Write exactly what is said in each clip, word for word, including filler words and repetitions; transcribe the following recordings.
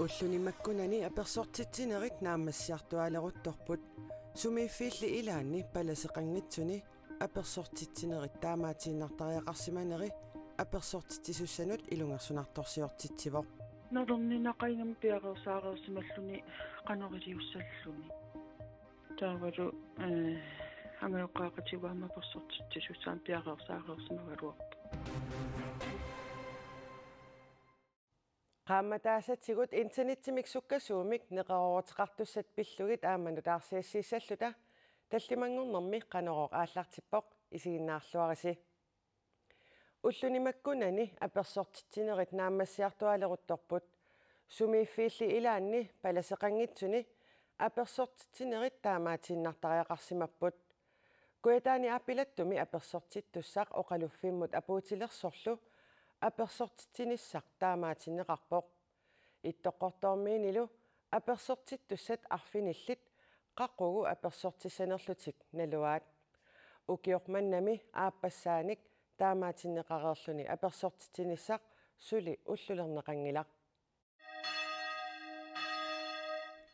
Ulluni makkunani apersortitsinerit naammassiartuaaleruttorput. Sumiiffiilli ilaanni palaseqanngitsuni apersortitsinerit taamaatiinnartariaqarsimaneri apersortitsisussanut ilungersunartorsiortitsivoq. Nalorninaqanngimmat piareersaareersimalluni qanoq iliussalluni. Taavalu, eh, angajoqqaaqatigut aamma apersortitsisussaanut piareersaareersimagaluarpoq. Qaammataassatigut internettimik sukkasuumik neqerooruteqartussat pillugit aamma nutaarsiassiissalluta tallimanngornermi Qanorooq aallartippoq, isiginnaarluarisi. Ulluni makkunani apersortitsinerit naammassiartuaaleruttorput. Sumiiffiilli ilaanni palaseqanngitsuni apersortitsinerit taamaatiinnartariaqarsimapput. Kujataani Aapilattumi apersortittussaq oqaluffimmut apuutilersorlu apersortitsinissaq taamaatinneqarpoq. Ittoqqortoormiinilu apersortittussat arfinillit qaqugu apersortissanerlutik naluaat. Ukioq mannami aappassaanik taamaatinneqareerluni apersortitsinissaq suli ullulerneqanngilaq.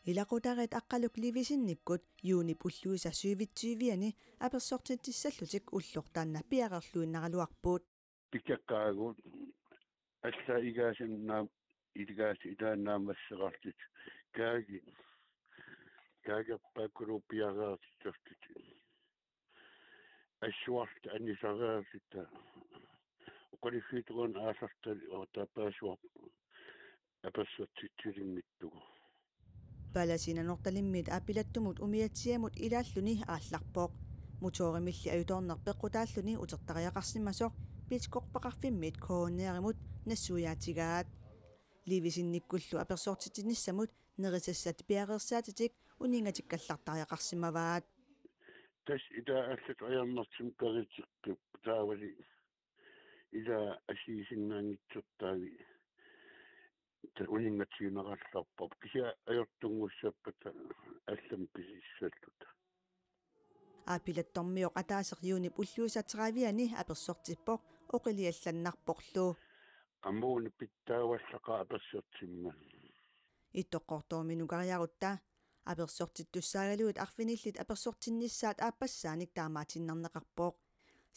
Ilaqutariit Aqqaluk Lewisenikkut juunip ulluisa syvogtyve-ani apersortitsissallutik ulloq taanna piareerluinnaraluarput. Pikkakkaagut alla igaasannaa ilaasa ilaannaammasseqartut kaagi kaagerpaakkulu piareertitsertut. Assuarta anisareersitta oqaluffiutugun aasartali otapaasuaq apersortitsilinngittugu. Palasi Nanortalimmiit Aapilattumut umiatsiamut ilaalluni aallarpoq. Motorimilli ajutoorneq peqqutaalluni utertariaqarsimasoq Pittsburgh-peqarfimmiit K N R-imut nassuiaatigaat. Lewisenikkullu apersortitsinissamut nerisassat piareersaatitik uninngatikkallartariaqarsimavaat. Tassa ila allat ajornartumik peritseqqippoq taavali ila assigisinnaanngitsortaavik ta uninngatiginiarallarparput kisianni ajortunngussappata allamik pisissalluta. Aapilattormioq ataaseq juunip ulluisa tredive-ani apersortippoq oqiliallannarporlu. Amuuna pitsaavallaqa apersortimmat. Ittoqqortoormiinukariarutta apersortittussaagaluit arfinillit apersortinnissaat aappassaanik taamaatiinnarneqarpoq.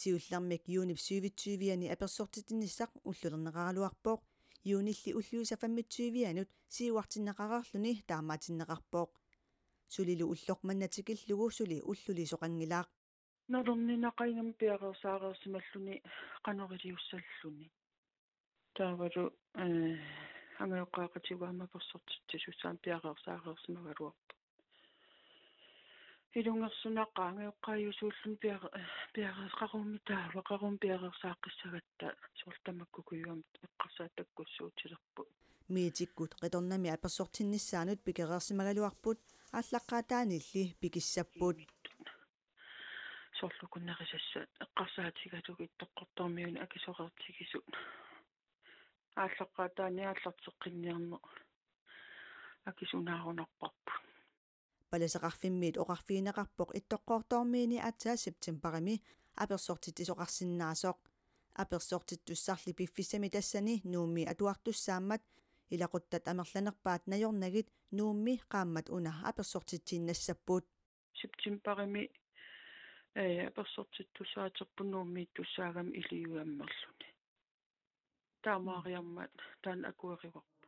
Siullermik juunip syvogtyve-ani apersortitsinissaq ullulerneqaraluarpoq. Juunilli ulluisa femogtyve-anut siuartinneqareerluni taamaatinneqarpoq. Sulilu ulloq manna tikillugu suli ullulisoqanngilaq. Nalorninaqanngimmat piareersaareersimalluni qanoq iliussalluni. Taavalu, eh, angajoqqaaqatigut aamma apersortitsisussaanut piareersaareersimagaluarpoq. Ilungersunaqaaq angajoqqaajusuulluni piare-, piareersaqarummi taava, qaqugu piareersaaqqissagatta soorlu tamakku kujammi eqqarsaat takkussuutilerput. Miitikkut qitornami apersortinnissaanut pikereersimagaluarput aallaqqaataaniilli pikissapput. Soorlu uku nerisassat eqqarsaatigalugit Ittoqqortoormiuni akisoreertigisut. Aallaqqaataani aallarteqqinniarneq akisunaarunarparput. Palaseqarfimmiit oqarfigineqarpoq Ittoqqortoormiini aatsaat septembarimi apersortitsisoqarsinnaasoq. Apersortittussarli piffissami tassani Nuummi atuartussaammat ilaquttat amerlanerpaat najornagit Nuummi qaammat una apersortitsiinnassapput. Septembarimi, eh, apersortittussaaterput Nuummiittussaagami Iliujammilluni. Taamaariarmat taanna akuerivarput.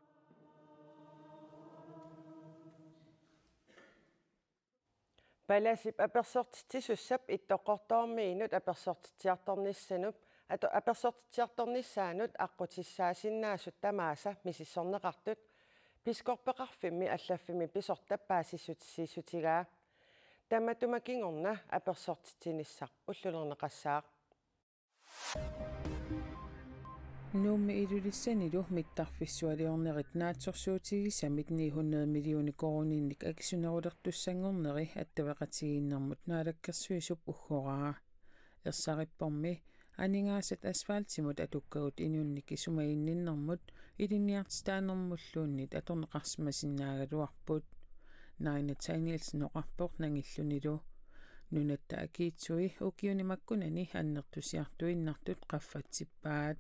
Palasip apersortitsisussap Ittoqqortoormiinut apersortitsiartornissanup, ato-, apersortitsiartornissaanut aqqutissaasinnaasut tamaasa misissorneqartut Pittsburgh-peqarfimmi allaffimmi pisortap paasissutissiissutigaa. Tamatuma kingorna apersortitsinissaq ullulerneqassaaq. Nuummi Ilulissanilu mittarfissualiornerit naatsorsuutigisamik ni hundrede millioner koruuninik akisunerulertussanngorneri attaveqatigiinnermut Naalakkersuisup uggoraa. Ersarippormi aningaasat asfaltimut atukkagut inunnik isumaginninnermut ilinniartitaanermulluunniit atorneqarsimasinnaagaluarput. Naina Danielsen oqarpoq nangillunilu. Nunatta akiitsui ukiuni makkunani annertusiartuinnartut qaffatsippaat.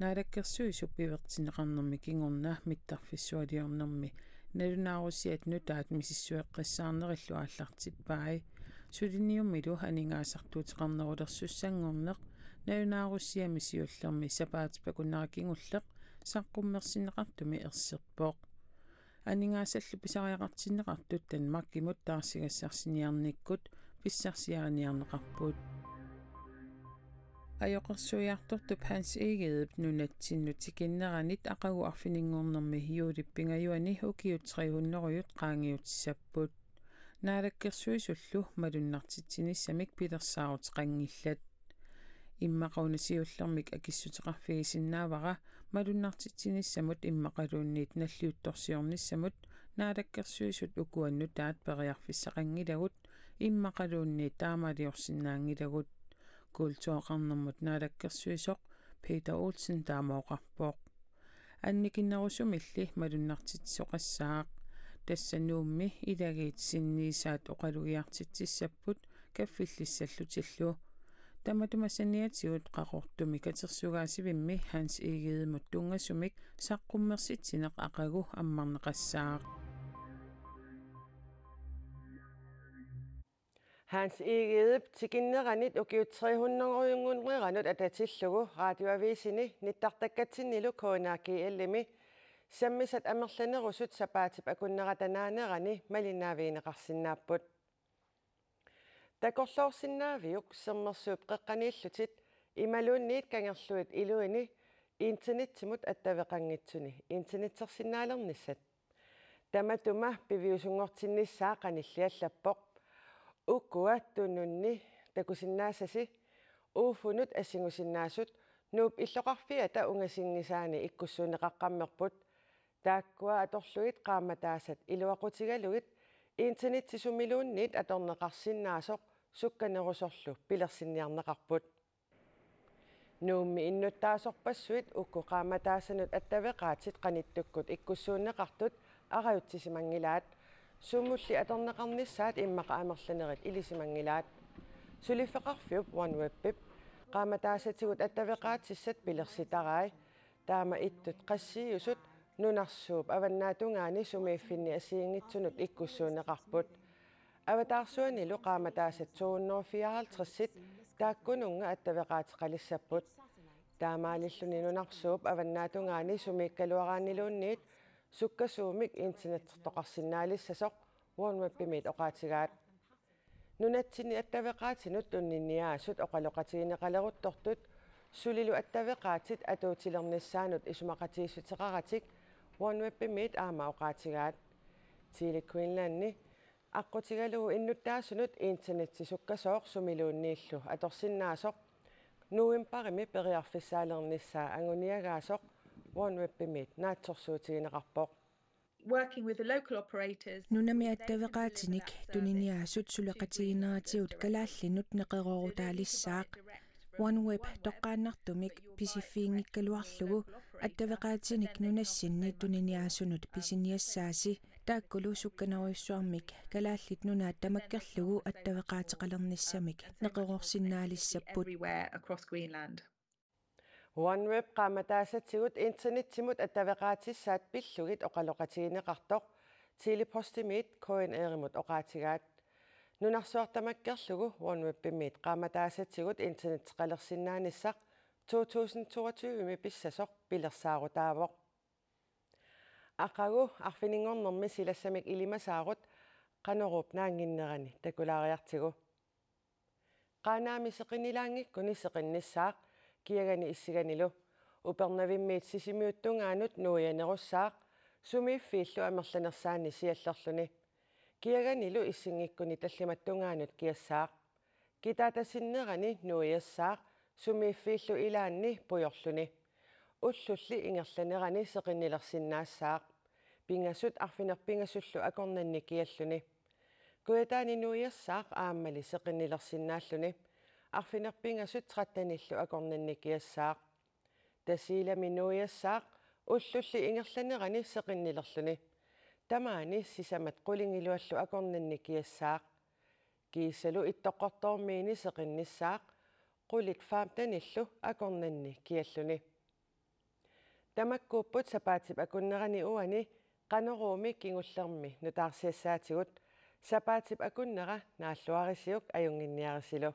Naalakkersuisup pivertinneqarnermi kingorna mittarfissualiornermi nalunaarusiat nutaat misissueqqissaarnerillu aallartippai. Suliniummilu aningaasartuuteqarnerulersussanngorneq nalunaarusiami siullermi sapaatip akunnera kingulleq saqqummersinneqartumi erserpoq. Aningaasallu pisariaqartinneqartut Danmarkimut taarsigassarsiniarnikkut pissarsiariniarneqarput. Ajoqersuiartortup Hans Egedep nunatsinnut tikinneranit aqagu arfininngornermi juulip pingajuani ukiut tre hundrede qaangiutissapput. Naalakkersuisullu malunnartitsinissamik pilersaaruteqanngillat. Immaqa una siullermik akissuteqarfigisinnaavara malunnartitsinissamut immaqaluunniit nalliuttorsiornissamut Naalakkersuisut ukua nutaat periarfissaqanngilagut immaqaluunniit taamaaliorsinnaanngilagut, kultureqarnermut naalakkersuisoq Peter Olsen taama oqarpoq. Annikinnerusumilli malunnartitsisoqassaaq. Tassa Nuummi ilagiit sinniisaat oqalugiartitsissapput kaffillissallutillu. Tamatuma saniatigut Qaqortumi katersugaasivimmi Hans Egedemut tunngasumik saqqummersitsineq aqagu ammarneqassaaq. Hans Egedep tikinneranit ukiut tre hundrede-nngorneranut atatillugu Radioavisini nittartakkatsinnilu K N R G L-imi sammisat amerlanerusut sapaatip akunnerata naanerani malinnaavigineqarsinnaapput. Takorloorsinnaaviuk Sermersuup qeqqaniillutit imaluunniit kangerluit iluini internettimut attaveqanngitsuni internettersinnaalernissat? Tamatuma piviusunngortinnissaa qanilliallappoq. Ukua tununni takusinnaassasi, Uuffunut assingusinnaasut Nuup illoqarfiata ungasinngisaani ikkussuunneqaqqammerput. Taakkua atorlugit qaammataasat iluaqutigalugit internettit sumiluunniit atorneqarsinnaasoq sukkanerusorlu pilersinniarneqarput. Nuummi innuttaasorpassuit uku qaammataasanut attaveqaatit qanittukkut ikkussuunneqartut arajutsisimanngilaat. Sumulli atorneqarnissaat immaqa amerlanerit ilisimanngilaat. Suliffeqarfiup OneWebip qaammataasatigut attaveqaatissat pilersitarai. Taama ittut qassiusut nunarsuup avannaatungaani sumiiffinni assigiinngitsunut ikkussuunneqarput. Avataarsuanilu qaammataasat to hundrede fireoghalvtredsit taakkununnga attaveqaateqalissapput. Taamaalilluni nunarsuup avannaatungaani sumiikkaluaraanniluunniit sukkasuumik internettertoqarsinnaalissasoq OneWebimiit oqaatigaat. Nunatsinni attaveqaatinut tuniniaasut oqaloqatigineqaleruttortut sulilu attaveqaatit atuutilernissaannut isumaqatigiissuteqaratik OneWebimiit aamma oqaatigaat. Tele Greenlandi aqqutigalugu innuttaasunut internetti sukkasooq sumiluunniillu atorsinnaasoq novembarimi periarfissaalernissaa anguniagaasoq OneWebimiit naatsorsuutigineqarpoq. Working with the local operators. Nunami attaveqaatinik tuniniaasut suleqatigineratigut kalaallinut neqeroorutaalissaaq. OneWeb toqqaannartumik pisiffiginngikkaluarlugu attaveqaatinik nunassinni tuniniaasunut pisiniassaasi, taakkulu sukkanerujussuarmik Kalaallit Nunaat tamakkerlugu attaveqaateqalernissamik neqeroorsinnaalissapput. Everywhere across Greenland. OneWeb qaammataasatigut internettimut attaveqaatissaat pillugit oqaloqatigineqartoq Tele-Postimiit K N R-imut oqaatigaat. Nunarsuaq tamakkerlugu OneWebimiit qaammataasatigut internetteqalersinnaanissaq to tusind toogtyve-mi pissasoq pilersaarutaavoq. Aqagu arfininngornermi silassamik ilimasaarut Qanoruup naannginnerani takulaariartigu. Qaanaami seqinnilaanngikkuni seqinnissaaq kiagani issiganilu. Upernavimmiit Sisimiut tungaanut nuianerussaaq sumiiffiillu amerlanersaanni siallerluni. Kiaganilu issinngikkuni tallimat tungaanut kiassaaq. Kitaata sinnerani nuiassaaq sumiiffiillu ilaanni pujorluni. Ullulli ingerlanerani seqinnilersinnaassaaq. Pingasut arfineq-pingasullu akornanni kialluni. Kujataani nuiassaaq aammali seqinnilersinnaalluni. Arfineq-pingasut trettenillu akornanni kiassaaq. Tasiilami nuiassaaq ullulli ingerlanerani seqinnilerluni. Tamaani sisamat qulingiluallu akornanni kiassaaq. Kiisalu Ittoqqortoormiini seqinnissaaq qulit femtenillu akornanni kialluni. Tamakkuupput sapaatip akunnerani uani Qanoruumi kingullermi nutaarsiassaatigut. Sapaatip akunnera naalluarisiuk ajunnginniarisilu.